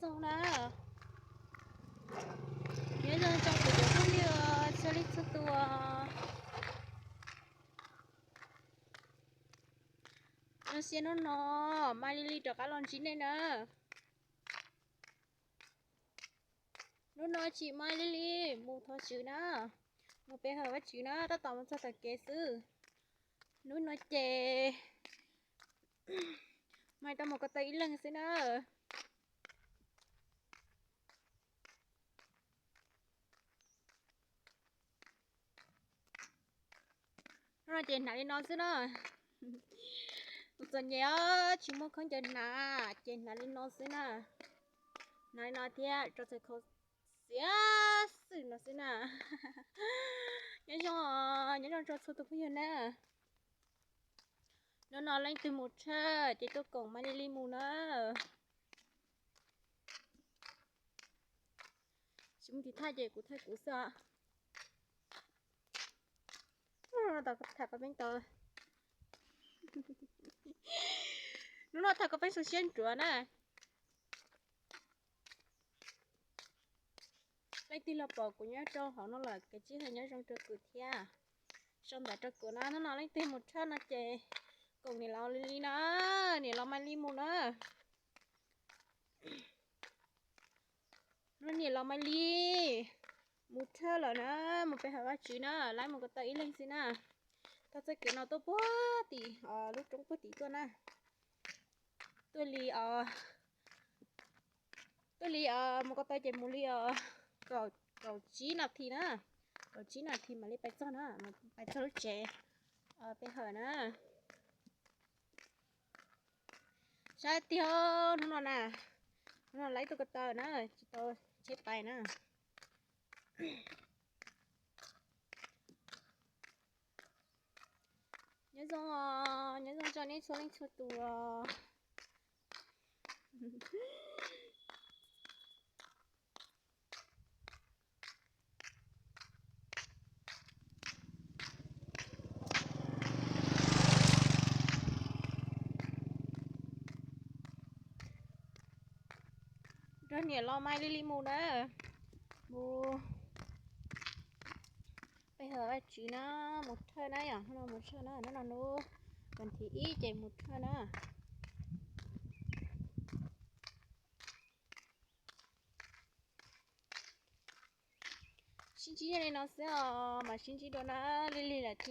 Zoo na, nyob zoo txog kuv cov phooj ywg txhua leej txhua tus. Zoo siab hnub no Maiv Lis Lis rov qab los ntsib nej na. Hnub no tsis Maiv Lis Lis mus thov tswv na, mus pe hawm Vajtswv na, tab tom mus txog tom kev xwb. Hnub no ces Maiv Lis tau mus ko taw ib leeg xwb na. Hnub no ces hnav li no xwb na. Tus txom nyem tsis muaj khaub ncaws hnav ces hnav li no xwb na. Hnav li no thiab rau txhais khau xiav xwm no xwb na. Nyob zoo, nyob zoo txog txhua tus phooj ywg na. Hnub no leej twg mus tshawj ces tuaj koom Maiv Lis Lis mus na. Tsis muaj tiv thaj ces kuv thaij kuv xwb os. Tham kom peb tau, hnub no tham kom peb zoo siab ntsuav na. Leej twg los pom kuv nyob rau hauv no lawm kev txhij hawm nyob zoo rau kuv thiab. Sau ntawv rau kuv na, hnub no leej twg mus tshawj no ces koom niam laus Lis Lis na, niam laus Maiv Lis mus na. Hnub no niam laus Maiv Lis mus tshawj lawm na, mus pe hawm Vajtswv na, lawv mus ko taw ib leeg xwb na. Thaj txoj kev no tuaj puag tim lub roob puag tim tuaj na. Tuaj li, tuaj li mus ko taw ces mus li kaum tsib nas this na, kaum tsib nas this mam li pais txog na, pais txog lub tsev pe hawm na. Saib tiag, hnub no na, hnub no lawv tuaj ko taw na, tsis tau tsheb pais na. Nyob zoo, nyob zoo txog nej txhua leej txhua tus. Nrog niam laus Maiv Lis Lis mus na, mus pe hawm Vajtswv na, mus tshawj na yom, hnub no mus tshawj na, hnub no hnub vas thiv ib ces mus tshawj na. Sib ntsib li no xwb os, mam sib ntsib dua na, Lis Lis lawm.